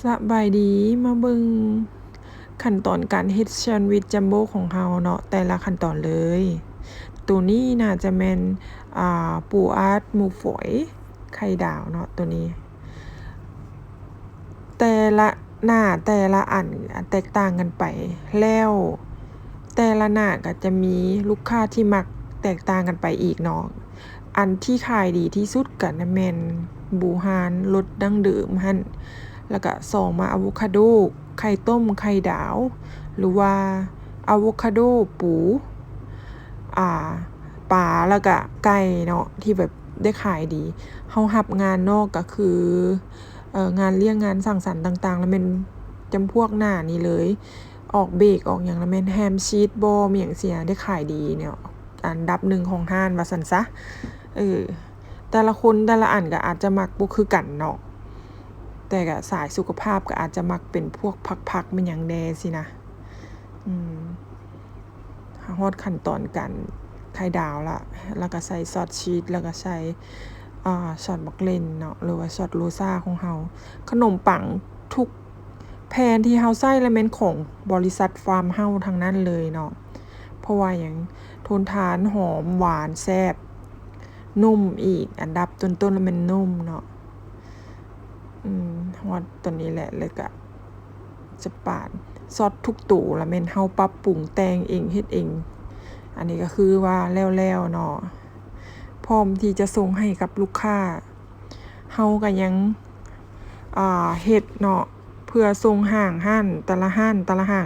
ສະບາຍດີ ມາເບິ່ງຂັ້ນຕອນການເຮັດແຊນວິດຈັມໂບ້ຂອງເຮົາເນາະ ແຕ່ລະຂັ້ນຕອນເລີຍ. ໂຕນີ້ໜ້າຈະແມ່ນ ອ່າ ປູອັດ ໝູຝອຍ ໄຂ່ດາວເນາະ ໂຕນີ້. ແຕ່ລະໜ້າແຕ່ລະອັນແຕກຕ່າງກັນໄປ ແລ້ວແຕ່ລະໜ້າກໍຈະມີລູກຄ້າທີ່ມັກແຕກຕ່າງກັນໄປອີກເນາະ. ອັນທີ່ຂາຍດີທີ່ສຸດກໍແມ່ນບູຮານລົດດັ້ງເດີມຫັ້ນ ແລ້ວກະສອງມາອາໂວຄາໂດ ໄຂ່ຕົ້ມ ໄຂ່ດາວ ຫຼືວ່າອາໂວຄາໂດ ປູ ອ່າ ປາ ແລ້ວກະໄກ່ເນາະ ທີ່ແບບໄດ້ຂາຍດີ. ເຮົາຮັບງານນອກກໍຄື ເອີ ງານລ້ຽງງານສັງສັນຕ່າງໆ ລະແມ່ນຈຳພວກໜ້ານີ້ເລີຍ. ອອກເບກອອກຫຍັງລະແມ່ນແຮມຊີດບໍ ມີຫຍັງຊີ້ນະ ໄດ້ຂາຍດີເນາະ ອັນດັບໜຶ່ງຂອງຮ້ານວ່າຊັ້ນຊະ. ເອີ ແຕ່ລະຄົນແຕ່ລະອັນກໍອາດຈະມັກບໍ່ຄືກັນເນາະ ແຕ່ກໍສາຍສຸຂະພາບກໍອາດຈະມັກເປັນພວກຜັກໆ ແມ່ນຫຍັງແດ່ຊີ້ນະ. ອືມ ຮອດຂັ້ນຕອນການໄຂ່ດາວລະ ແລ້ວກໍໃສ່ຊອດຊີດ ແລ້ວກໍໃສ່ ອ່າ ຊອດບັກເລັ່ນເນາະ ຫຼືວ່າຊອດໂຣຊາຂອງເຮົາ. ຂະໜົມປັງທຸກ ແຜ່ນທີ່ເຮົາໃຊ້ລະແມ່ນຂອງບໍລິສັດຟາມເຮົາທັງນັ້ນເລີຍເນາະ. ເພາະວ່າຫຍັງ? ທົນທານ, ຫອມ, ຫວານ, ແຊບ, ນຸ້ມອີກ. ອັນດັບຕົ້ນໆລະແມ່ນນຸ້ມເນາະ. ອືມ ຮອດຕົວນີ້ແຫຼະ ແລ້ວກະຈະປານ. ຊອດທຸກໂຕລະແມ່ນເຮົາປັບປຸງແຕ່ງເອງ ເຮັດເອງ. ອັນນີ້ກໍຄືວ່າແລ້ວໆເນາະ ພ້ອມທີ່ຈະສົ່ງໃຫ້ກັບລູກຄ້າ. ເຮົາກໍຍັງ ອ່າ ເຮັດເນາະ ເພື່ອສົ່ງຫ້າງຮ້ານ ແຕ່ລະຮ້ານ ແຕ່ລະຫ້າງ